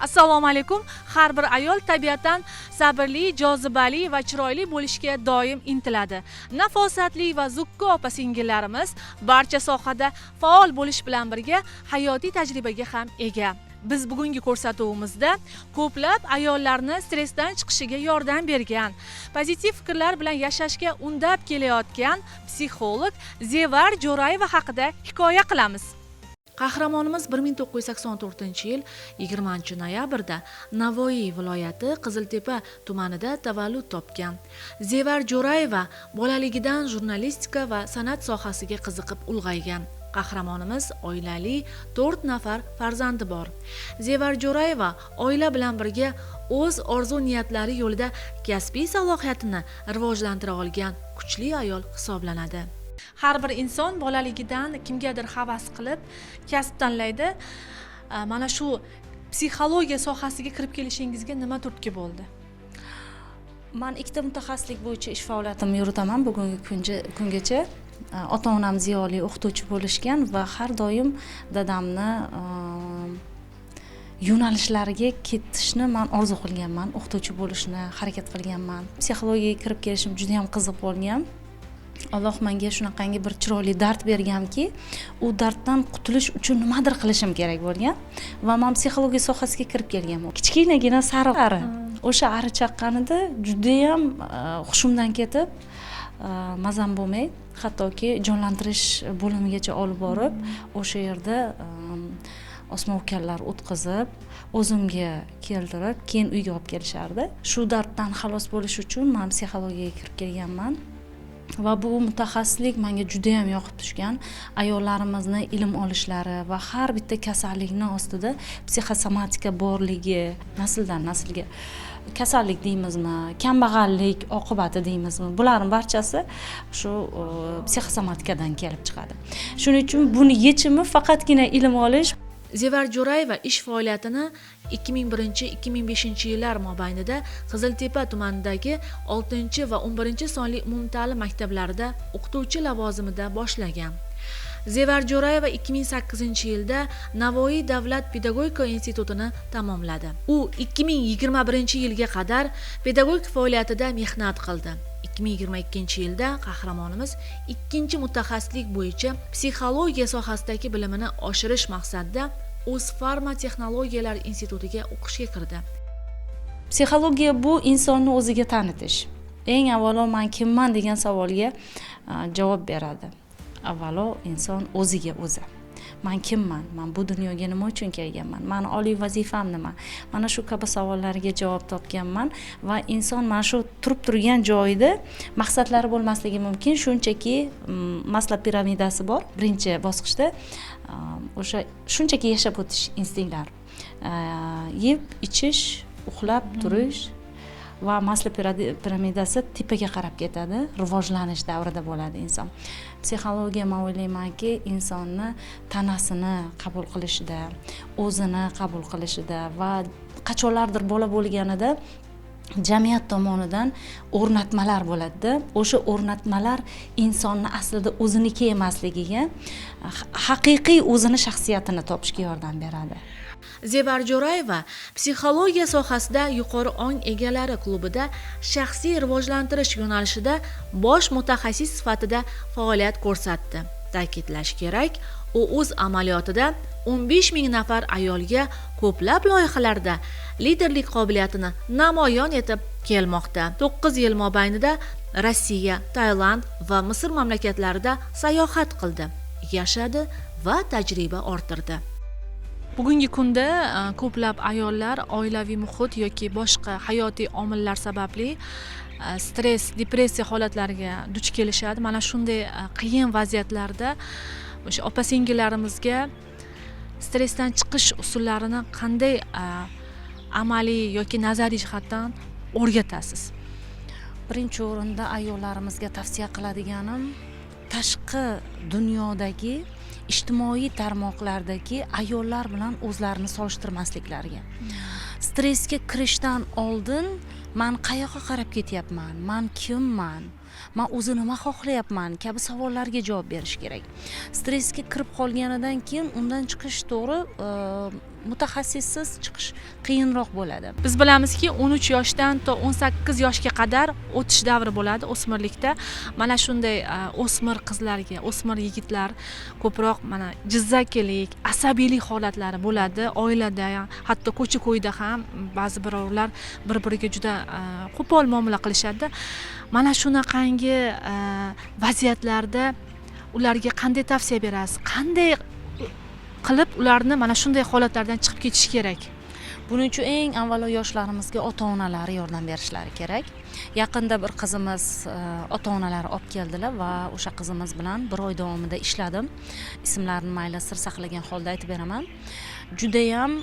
Assalomu alaykum. Har bir ayol tabiatan sabrli, jozibali va chiroyli bo'lishga doim intiladi. Nafosatli va zukko opa singillarimiz barcha sohada faol bo'lish bilan birga hayotiy tajribaga ham ega. Biz bugungi ko'rsatuvimizda ko'plab ayollarni stressdan chiqishiga yordam bergan, pozitiv fikrlar bilan yashashga undab kelayotgan psixolog Zevar Jo'rayeva haqida hikoya qilamiz. Qahramonimiz 1984-yil 20 noyabrda Navoiy viloyati Qiziltepa tumanida tavallud topgan. Zevar Jo'rayeva bolaligidan jurnalistika va san'at sohasiga qiziqib ulg'aygan. Qahramonimiz oilali, 4 nafar farzandi bor. Zevar Jo'rayeva oila bilan birga o'z orzu niyatlari yo'lida kasbiy salohiyatini rivojlantira olgan kuchli ayol hisoblanadi. Har bir inson bolaligidan kimgadir havas qilib kasb tanlaydi. Mana shu psixologiya sohasiga kirib kelishingizga nima turtki bo'ldi? Man ikkita mutaxassislik bo'yicha ish faoliyatimni yuritaman bugungi kungacha. Ota onam ziyoli, o'qituvchi bo'lishgan va har doim dadamni yo'nalishlariga ketishni man orzu qilganman, o'qituvchi bo'lishni harakat qilganman. Psixologiyaga kirib kelishim juda yam qiziq bo'lgan. Alloh menga shunaqangi bir chiroyli dard berganki, u darddan qutulish uchun nimadir qilishim kerak bo'lgan va man psixologiya sohasiga kirib kelganman. Kichkinagina sariq ari, o'sha ari chaqqanida judayam hushimdan ketib, mazam bo'lmay, hattoki jonlantirish bo'limigacha olib borib, o'sha yerda osma ukollar o'tkazib, o'zimga keltirib, keyin uyga olib kelishardi. Shu darddan xalos bo'lish uchun man psixologiyaga kirib kelganman va bu mutaxassislik menga judayam yoqib tushgan. Ayollarimizni ilm olishlari va har bitta kasallikni ostida psixosomatika borligi, nasldan naslga kasallik deymizmi, kambag'allik oqibati deymizmi, bularni barchasi shu psixosomatikadan kelib chiqadi. Shuning uchun buni yechimi faqatgina ilm olish. Zevar Jo'rayeva ish faoliyatini 2001-2005 yillar mobaynida Qiziltepa tumanidagi 6 va 11 sonli umumta'lim maktablarida o'qituvchi lavozimida boshlagan. Zevar Jo'rayeva 2008 yilda Navoiy davlat pedagogika institutini tamomladi. U 2021 yilga qadar pedagogik faoliyatida mehnat qildi. 2022 yilda qahramonimiz ikkinchi mutaxassislik bo'yicha psixologiya sohasidagi bilimini oshirish maqsadida O'zfarma texnologiyalar institutiga o'qishga kirdi. Psixologiya bu insonni o'ziga tanitish. Eng avvalo man kimman degan savolga javob beradi. Avvalo inson o'ziga o'zi: man kimman, man bu dunyoga nima uchun kelganman, mani oliy vazifam nima? Mana shu kabi savollarga javob topganman. Va inson mana shu turib turgan joyida maqsadlari bo'lmasligi mumkin. Shunchaki Maslo piramidasi bor, birinchi bosqichda o'sha shunchaki yashab o'tish instinktlari, yeb ichish, uxlab turish. Va Maslo piramidasi tepaga qarab ketadi, rivojlanish davrida bo'ladi inson. Psixologiya, man o'ylaymanki, insonni tanasini qabul qilishida, o'zini qabul qilishida va qachonlardir bola bo'lganida jamiyat tomonidan o'rnatmalar bo'ladida, o'sha o'rnatmalar insonni aslida o'ziniki emasligiga, haqiqiy o'zini shaxsiyatini topishga yordam beradi. Zevar Jo'rayeva psixologiya sohasida Yuqori ong egalari klubida shaxsiy rivojlantirish yo'nalishida bosh mutaxassis sifatida faoliyat ko'rsatdi. Ta'kidlash kerak, u o'z amaliyotida 15 ming nafar ayolga ko'plab loyihalarda liderlik qobiliyatini namoyon etib kelmoqda. 9 yil mobaynida Rossiya, Tailand va Misr mamlakatlarida sayohat qildi, yashadi va tajriba orttirdi. Bugungi kunda ko'plab ayollar oilaviy muhit yoki boshqa hayotiy omillar sababli stress, depressiya holatlariga duch kelishadi. Mana shunday qiyin vaziyatlarda o'sha opa singillarimizga stressdan chiqish usullarini qanday amaliy yoki nazariy jihatdan o'rgatasiz? Birinchi o'rinda ayollarimizga tavsiya qiladiganim, tashqi dunyodagi, ijtimoiy tarmoqlardagi ayollar bilan o'zlarini solishtirmasliklariga. Stressga kirishdan oldin man qayoqqa qarab ketyapman, man kimman, man o'zi nima xohlayapman kabi savollarga javob berish kerak. Stressga kirib qolganidan keyin undan chiqish, to'g'ri. Mutaxassissiz chiqish qiyinroq bo'ladi. Biz bilamizki, 13 yoshdan to 18 yoshga qadar o'tish davri bo'ladi o'smirlikda. Mana shunday o'smir qizlarga, o'smir yigitlar ko'proq mana jizzakilik, asabiylik holatlari bo'ladi oilada, hatto ko'cha ko'yda ham ba'zi birovlar bir biriga juda qo'pol muomala qilishadi. Mana shunaqangi vaziyatlarda ularga qanday tavsiya berasiz? Qanday qilib ularni mana shunday holatlardan chiqib ketish kerak? Buning uchun eng avvalo yoshlarimizga ota onalari yordam berishlari kerak. Yaqinda bir qizimiz ota onalari olib keldilar va o'sha qizimiz bilan bir oy davomida ishladim. Ismlarini mayli sir saqlagan holda aytib beraman. Judayam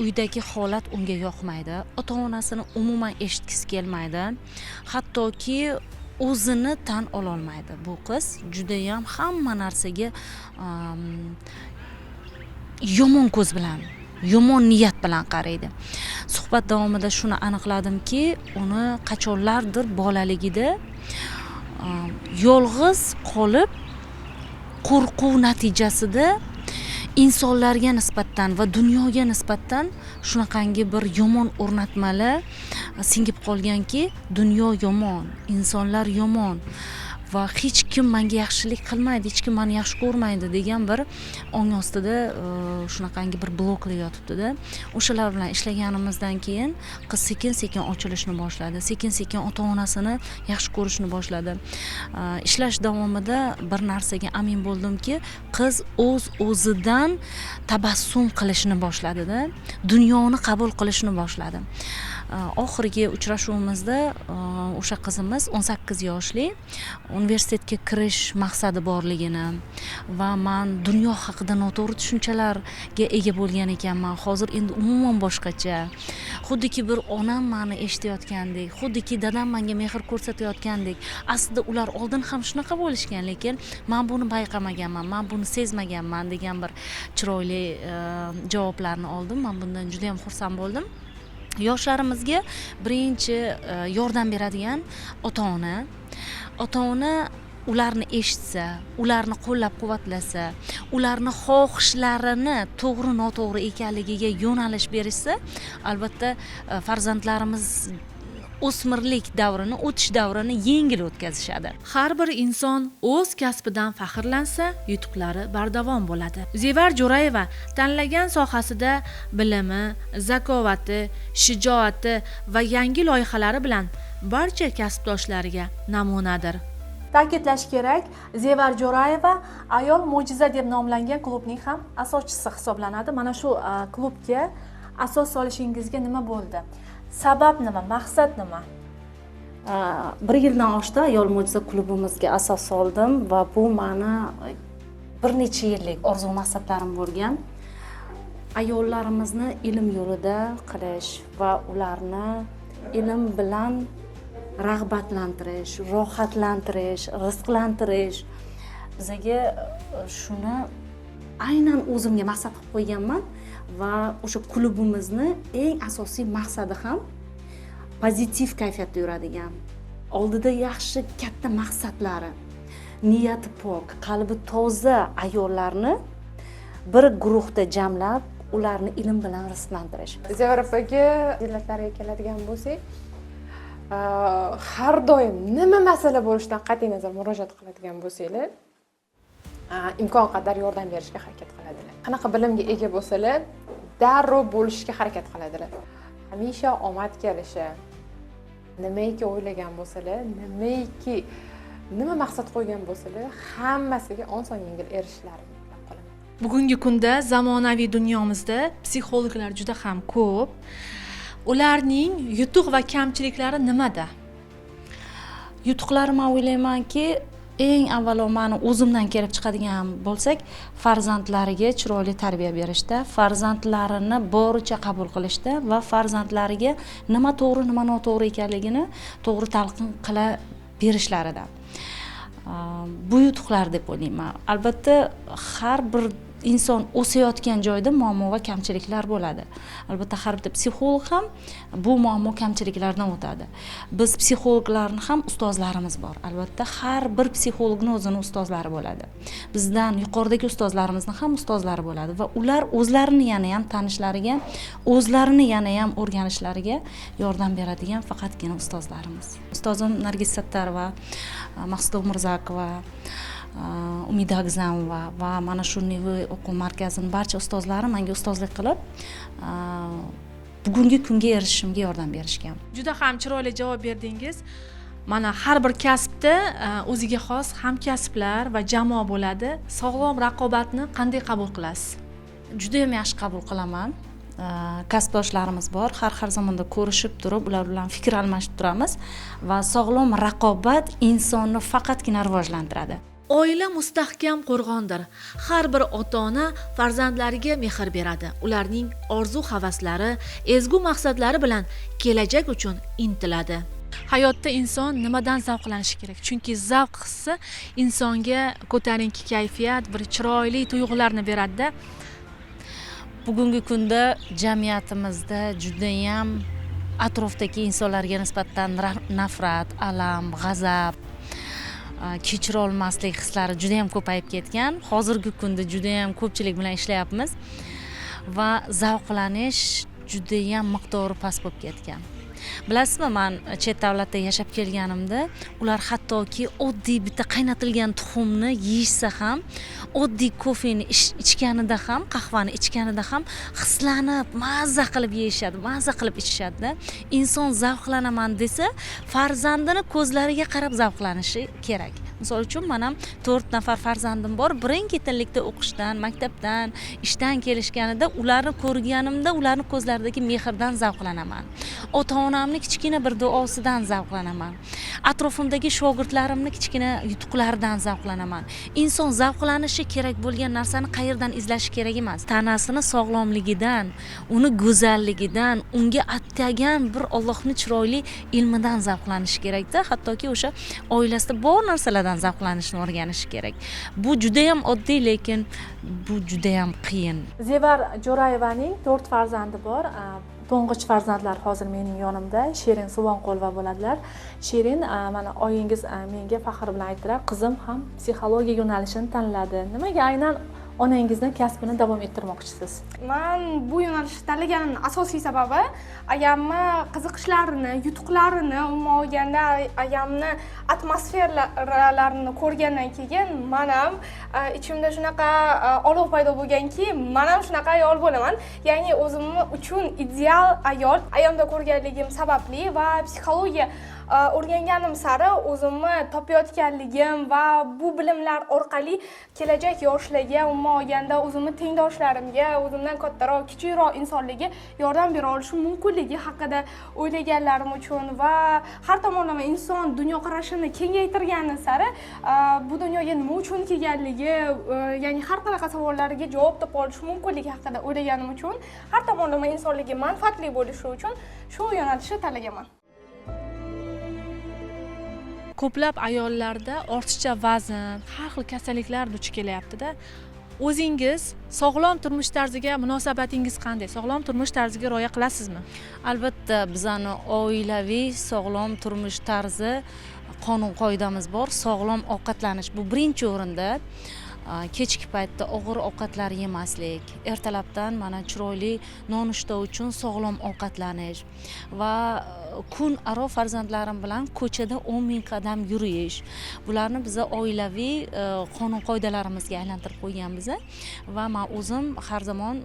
uydagi holat unga yoqmaydi, ota onasini umuman eshitgisi kelmaydi, hattoki o'zini tan ololmaydi. Bu qiz judayam hamma narsaga yomon ko'z bilan, yomon niyat bilan qaraydi. Suhbat davomida shuni aniqladimki, uni qachonlardir bolaligida yolg'iz qolib, qo'rquv natijasida insonlarga nisbatan va dunyoga nisbatan shunaqangi bir yomon o'rnatmalar singib qolganki, dunyo yomon, insonlar yomon va hech kim menga yaxshilik qilmaydi, hech kim meni yaxshi ko'rmaydi degan bir ong ostida shunaqangi bir bloklar yotibdida. O'shalar bilan ishlaganimizdan keyin qiz sekin-sekin ochilishni boshladi, sekin-sekin ota-onasini yaxshi ko'rishni boshladi. Ishlash davomida bir narsaga amin bo'ldimki, qiz o'z-o'zidan tabassum qilishni boshladida, dunyoni qabul qilishni boshladi. Oxirgi uchrashuvimizda o'sha qizimiz 18 yoshli, universitetga kirish maqsadi borligini va man dunyo haqida noto'g'ri tushunchalarga ega bo'lgan ekanman, hozir endi umuman boshqacha, xuddiki bir onam meni eshitayotgandek, xuddiki dadam menga mehr ko'rsatayotgandek. Aslida ular oldin ham shunaqa bo'lishgan, lekin man buni payqamaganman, man buni sezmaganman degan bir chiroyli javoblarni oldim. Man bundan juda ham xursand bo'ldim. Yoshlarimizga birinchi yordam beradigan ota-ona. Ota-ona ularni eshitsa, ularni qo'llab-quvvatlasa, ularni xohishlarini to'g'ri noto'g'ri ekanligiga yo'nalish berishsa, albatta farzandlarimiz o'smirlik davrini, o'tish davrini yengil o'tkazishadi. Har bir inson o'z kasbidan faxrlansa, yutuqlari bardavom bo'ladi. Zevar Jo'rayeva tanlagan sohasida bilimi, zakovati, shijoati va yangi loyihalari bilan barcha kasbdoshlariga namunadir. Ta'kidlash kerak, Zevar Jo'rayeva Ayol mo'jiza deb nomlangan klubning ham asoschisi hisoblanadi. Mana shu klubga asos solishingizga nima bo'ldi? Sabab nima, maqsad nima? Bir yildan oshdi Ayol mo'jiza klubimizga asos soldim va bu meni bir necha yillik orzu maqsadlarim bo'lgan. Ayollarimizni ilm yo'lida qilish va ularni ilm bilan rag'batlantirish, rohatlantirish, rizqlantirish. Bizaga shuni aynan o'zimga maqsad qilib qo'yganman va o'sha klubimizni eng asosiy maqsadi ham pozitiv kayfiyatda yuradigan, oldida yaxshi katta maqsadlari, niyati pok, qalbi toza ayollarni bir guruhda jamlab, ularni ilm bilan rizqlantirish. Zevar opaga zillatlariga keladigan bo'lsak, har doim nima masala bo'lishidan qat'iy nazar murojaat qiladigan bo'lsanglar, imkon qadar yordam berishga harakat qiladilar. Qanaqa bilimga ega bo'lsalar, darrov bo'lishga harakat qiladilar. Hamisha omad kelishi, nimaiki o'ylagan bo'lsalar, nima maqsad qo'ygan bo'lsalar, hammasiga oson yengil erishishlarini tilab qolaman. Bugungi kunda zamonaviy dunyomizda psixologlar juda ham ko'p. Ularning yutuq va kamchiliklari nimada? Yutuqlari, men o'ylaymanki, eng avvalo meni o'zimdan kelib chiqadigan bo'lsak, farzandlariga chiroyli tarbiya berishda, farzandlarini boricha qabul qilishda va farzandlariga nima to'g'ri, nima noto'g'ri ekanligini to'g'ri talqin qila berishlarida. Bu yutuqlar deb o'ylayman. Albatta, har bir Inson o'sayotgan joyda muammo va kamchiliklar bo'ladi. Albatta, har bitta psixolog ham bu muammo kamchiliklardan o'tadi. Biz psixologlarni ham ustozlarimiz bor. Albatta, har bir psixologni o'zini ustozlari bo'ladi. Bizdan yuqoridagi ustozlarimizni ham ustozlari bo'ladi va ular o'zlarini yana ham tanishlariga, o'zlarini yana ham o'rganishlariga yordam beradigan faqatgina ustozlarimiz. Ustozim Nargiz Sattarova, Maqsuda Umurzakova, Umida Agzamova va mana shu Nevi o'quv markazini barcha ustozlari menga ustozlik qilib, bugungi kunga erishishimga yordam berishgan. Juda ham chiroyli javob berdingiz. Mana har bir kasbda o'ziga xos hamkasblar va jamoa bo'ladi. Sog'lom raqobatni qanday qabul qilasiz? Juda ham yaxshi qabul qilaman. Kasbdoshlarimiz bor, har har zamonda ko'rishib turib, ular bilan fikr almashib turamiz va sog'lom raqobat insonni faqatgina rivojlantiradi. Oila mustahkam qo'rg'ondir. Har bir ota-ona farzandlariga mehr beradi. Ularning orzu havaslari, ezgu maqsadlari bilan kelajak uchun intiladi. Hayotda inson nimadan zavqlanishi kerak? Chunki zavq hissi insonga ko'tarinki kayfiyat, bir chiroyli tuyg'ularni beradi-da. Bugungi kunda jamiyatimizda judayam atrofdagi insonlarga nisbatan nafrat, alam, g'azab, kechira olmaslik hislari juda ham ko'payib ketgan. Hozirgi kunda juda ham ko'pchilik bilan ishlayapmiz va zavqlanish juda ham miqdori past bo'lib ketgan. Bilasizmi, men chet davlatda yashab kelganimda ular hattoki oddiy bitta qaynatilgan tuxumni yeyishsa ham, oddiy kofeni ichganida ham, qahvani ichganida ham hislanib, mazza qilib yeyishadi, mazza qilib ichishadi-da. Inson zavqlanaman desa, farzandini ko'zlariga qarab zavqlanishi kerak. Misol uchun, men ham 4 nafar farzandim bor. Birin-ketinlikda o'qishdan, maktabdan, ishdan kelishganida ularni ko'rganimda ularni ko'zlaridagi mehrdan zavqlanaman. Ota-onamni kichkina bir duosidan zavqlanaman. Atrofimdagi shogirdlarimni kichkina yutuqlaridan zavqlanaman. Inson zavqlanishi kerak bo'lgan narsani qayerdan izlashi kerak emas. Tanasini sog'lomligidan, uni go'zalligidan, unga atagan bir Allohning chiroyli ilmidan zavqlanishi kerakda, hattoki o'sha oilasida bor narsalardan zavqlanishni o'rganishi kerak. Bu juda ham oddiy, lekin bu juda ham qiyin. Zevar Jo'rayevaning 4 farzandi bor. To'ng'ich farzandlar hozir mening yonimda, Shirin Suvonqulova bo'ladilar. Shirin, mana oyingiz menga faxr bilan aytdilar, qizim ham psixologiya yo'nalishini tanladi. Nimaga aynan onangizni kasbini davom ettirmoqchisiz? Men bu yo'nalishni tanlaganimning asosiy sababi agamni qiziqishlarini, yutuqlarini, umuman olganda agamni atmosferalarini ko'rgandan keyin men ham ichimda shunaqa olov paydo bo'lganki, men ham shunaqa ayol bo'laman. Ya'ni o'zim uchun ideal ayol ayamda ko'rganligim sababli va psixologiya o'rganganim sari o'zimni topayotganligim va bu bilimlar orqali kelajak yoshlarga, umuman olganda o'zimni tengdoshlarimga, o'zimdan kattaroq, kichikroq insonlarga yordam bera olishim mumkinligi haqida o'ylaganlarim uchun va har tomonlama inson dunyoqarashini kengaytirgani sari bu dunyoga nima uchun kelganligi, ya'ni har qanaqa savollarga javob topa olish mumkinligi haqida o'ylaganim uchun har tomonlama insonlarga manfaatli bo'lishi uchun shu yo'nalishni tanlaganman. Ko'plab ayollarda ortiqcha vazn, har xil kasalliklar duch kelyapti-da. O'zingiz sog'lom turmush tarziga munosabatingiz qanday? Sog'lom turmush tarziga rioya qilasizmi? Albatta, bizani oilaviy sog'lom turmush tarzi qonun qoidamiz bor. Sog'lom ovqatlanish bu birinchi o'rinda. Kechki paytda og'ir ovqatlar yemaslik, ertalabdan mana chiroyli nonushta uchun sog'lom ovqatlanish va kun aro farzandlarim bilan ko'chada 10 000 qadam yurish. Bularni biz oilaviy qonun qoidalarimizga aylantirib qo'yganmiz va men o'zim har zamon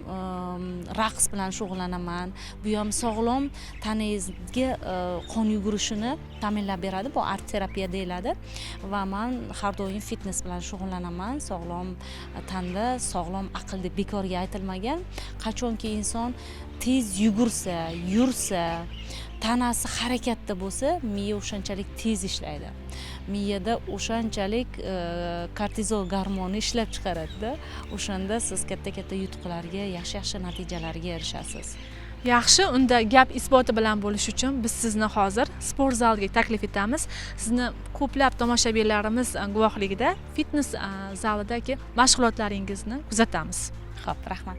raqs bilan shug'ullanaman. Bu ham sog'lom tanangizga qon yugurishini ta'minlab beradi. Bu art terapiya deyiladi va men har doim fitness bilan shug'ullanaman. Sog'lom tanda sog'lom aql deb bekorga aytilmagan. Qachonki inson tez yugursa, yursa, tanasi harakatda bo'lsa, miya o'shanchalik tez ishlaydi. Miyada o'shanchalik kortizol gormoni ishlab chiqaradida. O'shanda siz katta-katta yutuqlarga, yaxshi-yaxshi natijalarga erishasiz. Yaxshi, unda gap isboti bilan bo'lish uchun biz sizni hozir sport zalga taklif etamiz. Sizni ko'plab tomoshabinlarimiz guvohligida fitness zalidagi mashg'ulotlaringizni kuzatamiz. Xo'p, rahmat.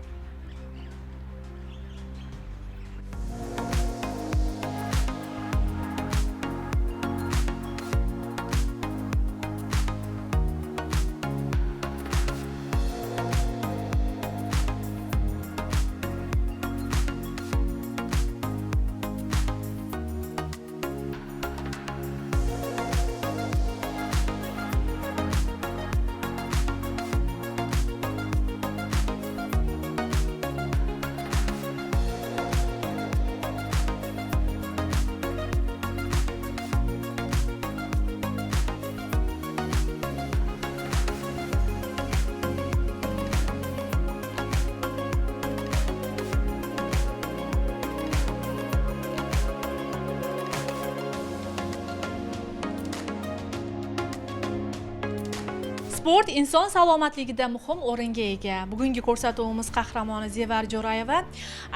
Sport inson salomatligida muhim o'ringa ega. Bugungi ko'rsatuvimiz qahramoni Zevar Jo'rayeva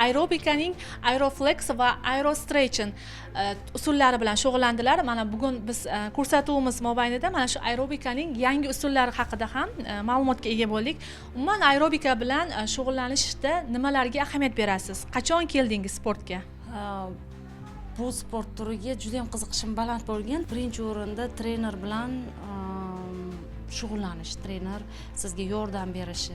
aerobikaning aeroflex va aerostretching usullari bilan shug'ullandilar. Mana bugun biz ko'rsatuvimiz mobaynida mana shu aerobikaning yangi usullari haqida ham ma'lumotga ega bo'ldik. Umuman aerobika bilan shug'ullanishda nimalarga ahamiyat berasiz? Qachon keldingiz sportga? Bu sport turiga juda ham qiziqishim baland bo'lgan. Birinchi o'rinda trener bilan shug'ullanish, trener sizga yordam berishi,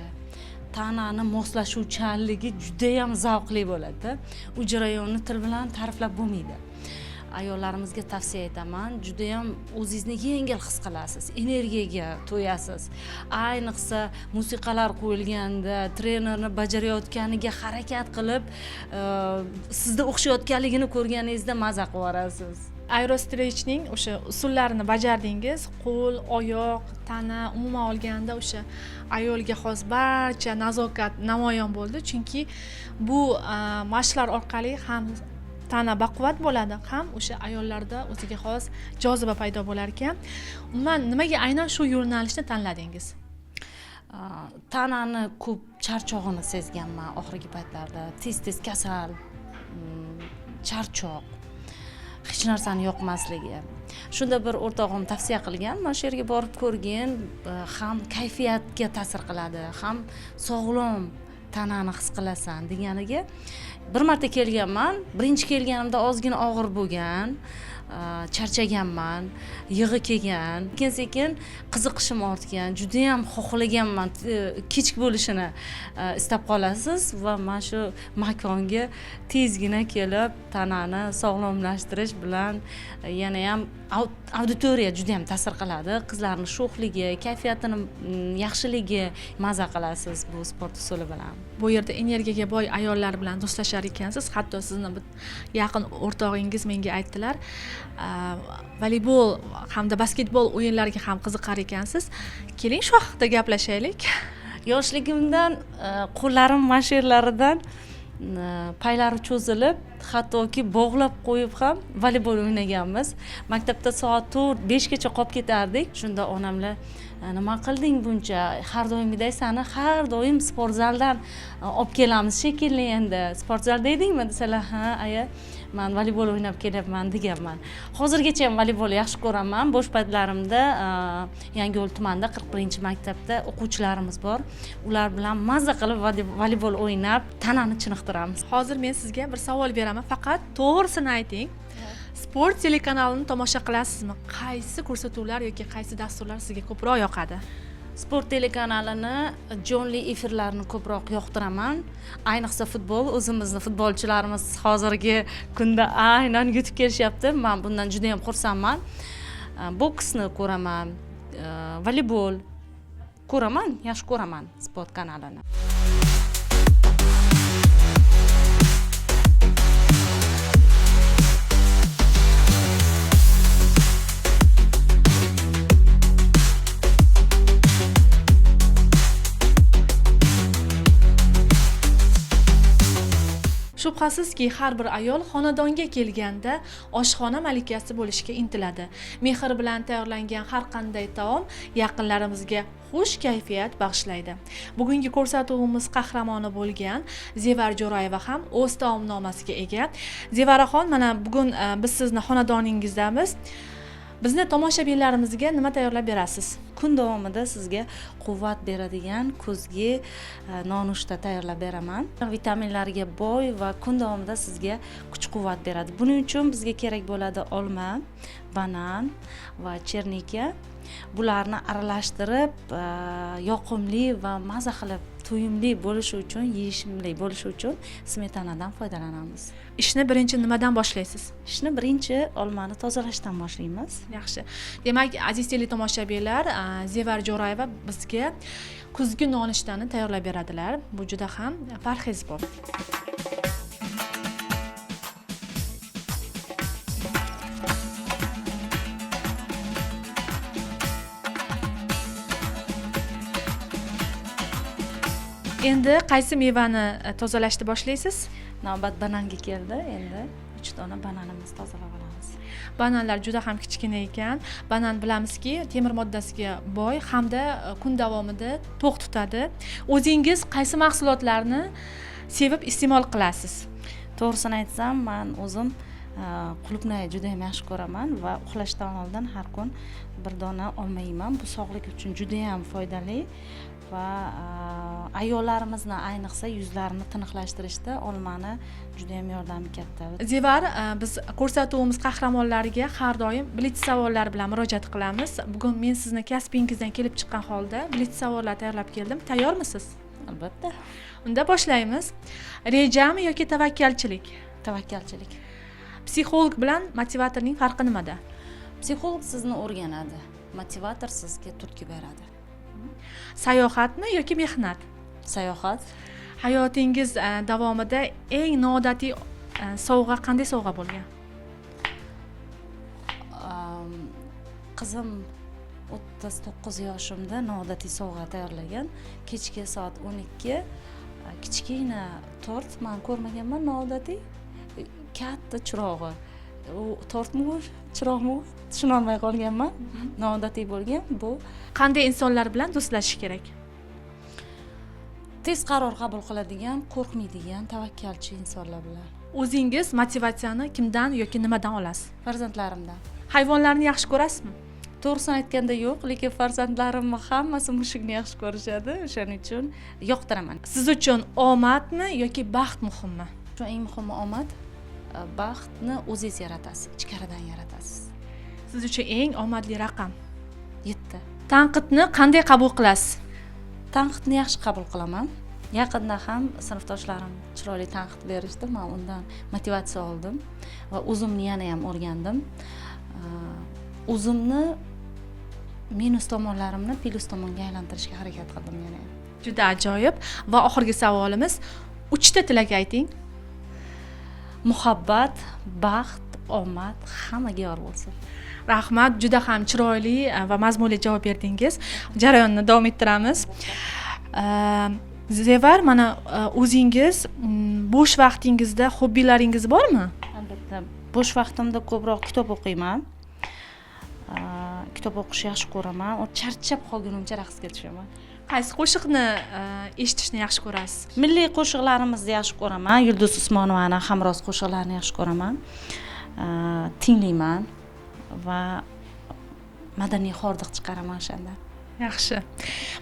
tanani moslashuvchanligi juda ham zavqli bo'ladi. U jarayonni til bilan ta'riflab bo'lmaydi. Ayollarimizga tavsiya etaman, juda ham o'zingizni yengil his qilasiz, energiyaga to'yasiz. Ayniqsa musiqalar qo'yilganda, trenerni bajarayotganiga harakat qilib, sizda o'xshayotganligini ko'rganingizda maza qilib yuborasiz. Aerostretchning o'sha usullarini bajardingiz, qo'l, oyoq, tana, umuman olganda o'sha ayolga xos barcha nazokat namoyon bo'ldi, chunki bu mashqlar orqali ham tana baquvvat bo'ladi, ham o'sha ayollarda o'ziga xos joziba paydo bo'lar ekan. Umuman nimaga aynan shu yo'nalishni tanladingiz? Tanani ko'p charchog'ini sezganman oxirgi paytlarda. Tez-tez kasal, charchoq, hech narsani yoqmasligi. Shunda bir o'rtog'im tavsiya qilgan, mana shu yerga borib ko'rgin, ham kayfiyatga ta'sir qiladi, ham sog'lom tanani his qilasan deganiga bir marta kelganman. Birinchi kelganimda ozgina og'ir bo'lgan, charchaganman, yig'i kelgan. Sekin-sekin qiziqishim ortgan, juda ham xohlaganman, kech bo'lishini istab qolasiz va mana shu makonga tezgina kelib tanani sog'lomlashtirish bilan yana ham auditoriya juda ham ta'sir qiladi. Qizlarning sho'xligi, kayfiyatini yaxshiligi, maza qilasiz bu sport usuli bilan. Bu yerda energiyaga boy ayollar bilan do'stlashar ekansiz. Hatto sizni yaqin o'rtog'ingiz menga aytdilar, voleybol hamda basketbol o'yinlariga ham qiziqar ekansiz. Keling shu haqida gaplashaylik. Yoshligimdan qo'llarim mana shu yerlaridan paylari cho'zilib, hattoki bog'lab qo'yib ham voleybol o'ynaganmiz. Maktabda soat 4-5 gacha qolib ketardik. Shunda onamlar, nima qilding buncha? Har doimgiday seni har doim sport zaldan olib kelamiz shekilli endi. Sport zalda edingmi desalar, ha, aya, men voleybol o'ynab kelyapman deganman. Hozirgacha ham voleybol yaxshi ko'raman. Bo'sh paytlarimda Yangiyo'l tumanida 41-maktabda o'quvchilarimiz bor. Ular bilan mazza qilib voleybol o'ynab, tanani chiniqtiramiz. Hozir men sizga bir savol beraman, faqat to'g'risini ayting. Sport telekanalini tomosha qilasizmi? Qaysi ko'rsatuvlar yoki qaysi dasturlar sizga ko'proq yoqadi? Sport telekanalini jonli efirlarini ko'proq yoqtiraman. Ayniqsa futbol, o'zimizni futbolchilarimiz hozirgi kunda aynan yutib kelishyapti. Men bundan juda ham xursandman. Boksni ko'raman, voleybol ko'raman, yaxshi ko'raman sport kanalini. Shubhasizki, har bir ayol xonadonga kelganda oshxona malikasi bo'lishga intiladi. Mehr bilan tayyorlangan har qanday taom yaqinlarimizga xush kayfiyat bag'ishlaydi. Bugungi ko'rsatuvimiz qahramoni bo'lgan Zevar Jo'rayeva ham o'z taomnomasiga ega. Zevaraxon, mana bugun biz sizni xonadoningizdamiz. Bizni tomoshabinlarimizga nima tayyorlab berasiz? Kun davomida sizga quvvat beradigan kuzgi nonushta tayyorlab beraman. Vitaminlarga boy va kun davomida sizga kuch-quvvat beradi. Buning uchun bizga kerak bo'ladi olma, banan va chernika. Bularni aralashtirib, yoqimli va maza qilib, to'yimli bo'lishi uchun, yeyishimli bo'lishi uchun smetanadan foydalanamiz. Ishni birinchi nimadan boshlaysiz? Ishni birinchi olmani tozalashdan boshlaymiz. Yaxshi. Demak, aziz teletomoshabinlar, Zevar Jo'rayeva bizga kuzgi nonushtani tayyorlab beradilar. Bu juda ham parhezbop. Endi qaysi mevani tozalashni boshlaysiz? Navbat bananga keldi. Endi 3 dona bananimizni tozalab olamiz. Bananlar juda ham kichkina ekan. Banan bilamizki, temir moddasiga boy hamda kun davomida to'q tutadi. O'zingiz qaysi mahsulotlarni sevib iste'mol qilasiz? To'g'risini aytsam, men o'zim qulupnay juda ham yaxshi ko'raman va uxlashdan oldin har kun bir dona olma yeyman. Bu sog'lik uchun juda ham foydali va ayollarimizni ayniqsa yuzlarini tiniqlashtirishda olmani juda ham yordami katta. Zevar, biz ko'rsatuvimiz qahramonlariga har doim blitz savollar bilan murojaat qilamiz. Bugun men sizni kasbingizdan kelib chiqqan holda blitz savollar tayyorlab keldim. Tayyormisiz? Albatta. Unda boshlaymiz. Rejami yoki tavakkalchilik? Tavakkalchilik. Psixolog bilan motivatorning farqi nimada? Psixolog sizni o'rganadi, motivator sizga turtki beradi. Sayohatmi yoki mehnat? Sayohat. Hayotingiz davomida eng noodatiy sovg'a qanday sovg'a bo'lgan? Qizim 39 yoshimda noodatiy sovg'a tayyorlagan. Kechki soat 12, kichkina tort, men ko'rmaganman noodatiy. Katta chirog'i. U tortmi u, chiroqmi u? Tushunolmay qolganman. Noodatiy bo'lgan bu. Qanday insonlar bilan do'stlashish kerak? Tez qaror qabul qiladigan, qo'rqmaydigan, tavakkalchi insonlar bilan. O'zingiz motivatsiyani kimdan yoki nimadan olasiz? Farzandlarimdan. Hayvonlarni yaxshi ko'rasizmi? To'g'risini aytganda yo'q, lekin farzandlarimni hammasi mushukni yaxshi ko'rishadi, o'shaning uchun yoqtiraman. Siz uchun omadmi yoki baxt muhimmi? Shu eng muhimi omad. Baxtni o'zingiz yaratasiz, ichkaridan yaratasiz. Siz uchun eng omadli raqam? 7. Tanqidni qanday qabul qilasiz? Tanqidni yaxshi qabul qilaman. Yaqinda ham sinfdoshlarim chiroyli tanqid berishdi, men undan motivatsiya oldim va o'zimni yana ham o'rgandim. O'zimni minus tomonlarimni plyus tomonga aylantirishga harakat qildim yana ham. Juda ajoyib. Va oxirgi savolimiz, 3 ta tilak ayting. Muhabbat, baxt, omad hammaga yor bo'lsin. Rahmat, juda ham chiroyli va mazmunli javob berdingiz. Jarayonni davom ettiramiz. Zevar, mana o'zingiz bo'sh vaqtingizda hobbilaringiz bormi? Albatta, bo'sh vaqtimda ko'proq kitob o'qiyman. Kitob o'qishni yaxshi ko'raman. U charchab qolgunimcha raqsga tushaman. Qaysi qo'shiqni eshitishni yaxshi ko'rasiz? Milliy qo'shiqlarimizni yaxshi ko'raman. Yulduz Usmonovani Hamroz qo'shiqlarini yaxshi ko'raman. Tinglayman va madaniy hordiq chiqaraman o'shanda. Yaxshi.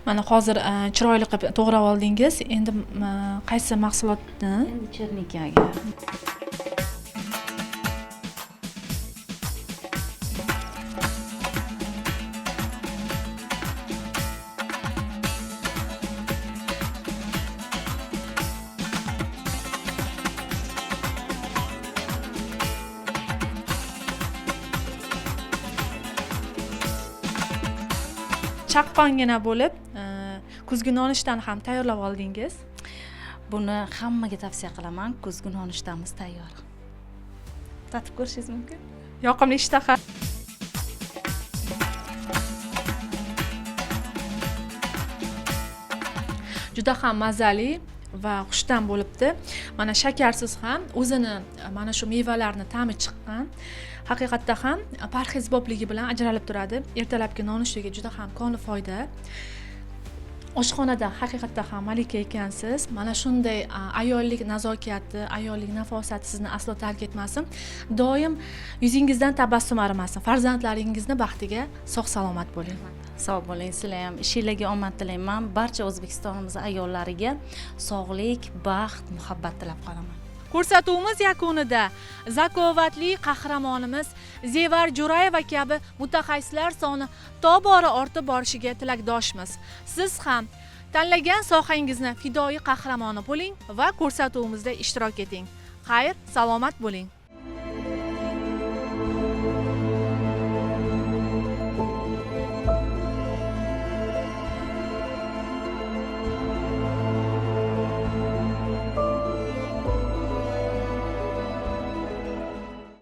Mana hozir chiroyli qilib to'g'rab oldingiz. Endi qaysi mahsulotni? Endi chernikaga. Chaqqongina bo'lib, kuzgi nonushtani ham tayyorlab oldingiz. Buni hammaga tavsiya qilaman. Kuzgi nonushtamiz tayyor. Tatib ko'rishingiz mumkin. Yoqimli ishtaha. Juda ham mazali, Va xushta'm bo'libdi. Mana, shakarsiz ham o'zini mana shu mevalarni ta'mi chiqqan. Haqiqatda ham parhezbobligi bilan ajralib turadi. Ertalabki nonushtaga juda ham koni foyda. Oshxonada haqiqatda ham malika ekansiz. Mana shunday ayollik nazokati, ayollik nafosati sizni aslo tark etmasin. Doim yuzingizdan tabassum arimasin. Farzandlaringizni baxtiga sog' salomat bo'ling. Sog' bo'ling, sizlar ham ishinglarga omad tilayman. Barcha O'zbekistonimiz ayollariga sog'lik, baxt, muhabbat tilab qolaman. Ko'rsatuvimiz yakunida zakovatli qahramonimiz Zevar Jo'rayeva kabi mutaxassislar soni tobora ortib borishiga tilakdoshmiz. Siz ham tanlagan sohangizni fidoyi qahramoni bo'ling va ko'rsatuvimizda ishtirok eting. Xayr, salomat bo'ling.